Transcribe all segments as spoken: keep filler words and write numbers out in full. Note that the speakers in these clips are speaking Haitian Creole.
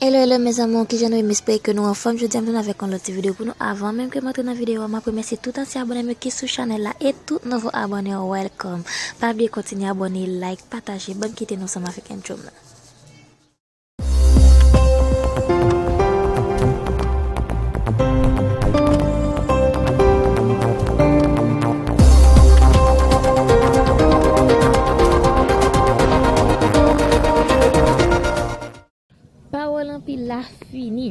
Hello, hello, mes amours, kijan nou ye? M espere ke nou anfòm. Jodi a, m tounen avèk yon lòt ti videyo pou nou. Avan menm ke m antre nan videyo a, m ap remèsye tout ansyen abòne m yo ki sou chanèl la e tout nouvo abòne, welcome. Pa bliye kontinye abòne, like, pataje, bann kite nou ansanm avèk enjoy la. Pawòl anpil la fini.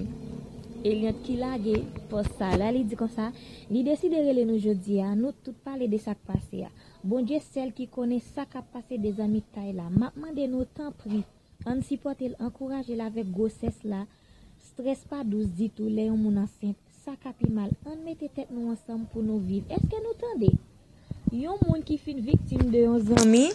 Eliant ki lage pòs sa la, li di konsa, li deside rele nou jodi a, nou tout pale de sa k pase a. Bondye sèl ki konnen sa k ap pase de zanmitay la. M ap mande nou, tanpri, ann sipòte l, ankouraje l avèk gwosès la. Strès pa dous ditou lè yon moun ansent. Sa ka pi mal. Ann mete tèt nou ansanm pou nou viv. Èske nou tande? Yon moun ki fin viktim de yon zanmi.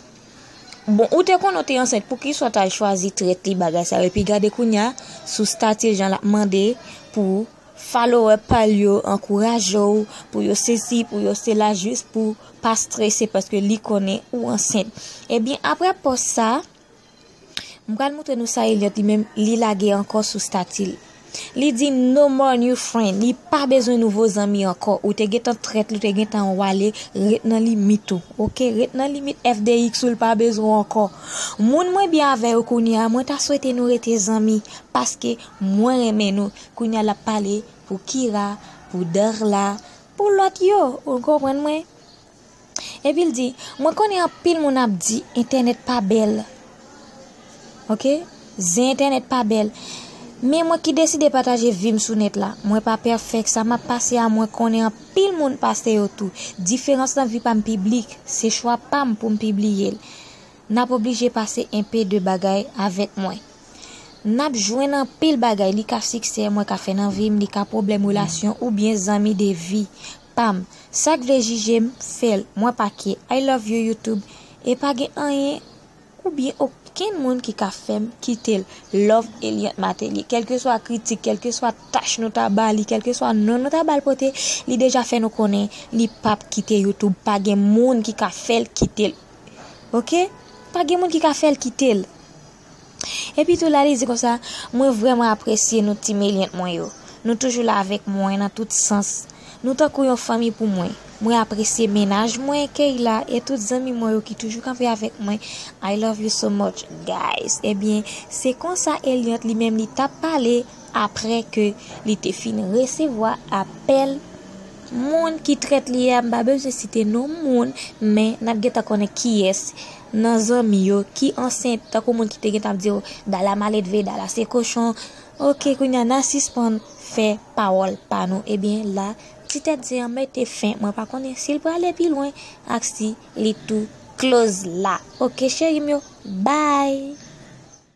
Bon, ou te konnen w te ansent, poukisa w t al chwazi trèt li bagay sa yo? Epi gade kounya, sou stati l jan l ap mande pou follower pa l yo ankouraje w, pou yo sesi, pou yo sela, jis pou pa strese, paske li konnen ou ansent. Ebyen, apre pòs sa, m pral montre nou sa Eliant li menm, li lage ankò sou stati l. Li di, "No more new friend." Li pa bezwen nouvo zanmi ankò. Ou te gentan trèt li, ou te gentan wale, ret nan limit ou. Oke, ret nan limit F D X ou, l pa bezwen w ankò. Moun mwen byen avè yo kounye a, mwen ta swete nou rete zanmi, paske mwen renmen nou. Kounye a l ap pale pou Kira, pou Darla, pou lòt yo. Ou konprann mwen? Epi l di, "Mwen konnen anpil moun ap di entènèt pa bèl. Oke? Zen entènèt pa bèl. Men mwen ki deside pataje vi m sou nèt la. Mwen pa pèfèk, sa m ap pase a, mwen konnen anpil moun pase yo tou. Diferans nan vi pa m piblik, se chwa pa m pou m pibliye l. N ap oblije pase enpe de bagay avèk mwen. N ap jwenn anpil bagay, li ka siksè mwen ka fè nan vi m, li ka pwoblèm relasyon oubyen zanmi de vi pa m. Sa k vle jije m, fè l, mwen pa kè. I love you, YouTube. E pa gen anyen oubyen okenn moun ki ka fè m kite l. Love, Eliant Martelly. Kèlkeswa kritik, kèlkeswa tach nou ta ba li, kèlkeswa non nou ta ba l pote, li deja fè nou konnen li p ap kite YouTube. Pa gen moun ki ka fè l kite l. Oke? Pa gen moun ki ka fè l kite l. Epi tou la, li di konsa, "Mwen vrèman apresye nou, team Eliant mwen yo. Nou toujou la avèk mwen nan tout sans. Nou tankou yon fanmi pou mwen. Mwen apresye mennaj mwen, Keyla, e tout zanmi mwen yo ki toujou kanpe avèk mwen. I love you so much, guys." Ebyen, se konsa Eliant li menm li t ap pale apre ke li te fin resevwa apèl moun ki trèt li a. M pa bezwen site non moun, men n ap gentan konnen kiyès nan zanmi yo ki ansent, tankou moun ki te gentan ap di yo, "Dala maledve, Dala se kochon." Oke, kounye a n a sispann fè pawòl pa nou. Ebyen, la, ti tèt zen an mete fen. Mwen pa konnen si l prale pi lwen ak si li tou close la. Oke, cheri m yo, bye!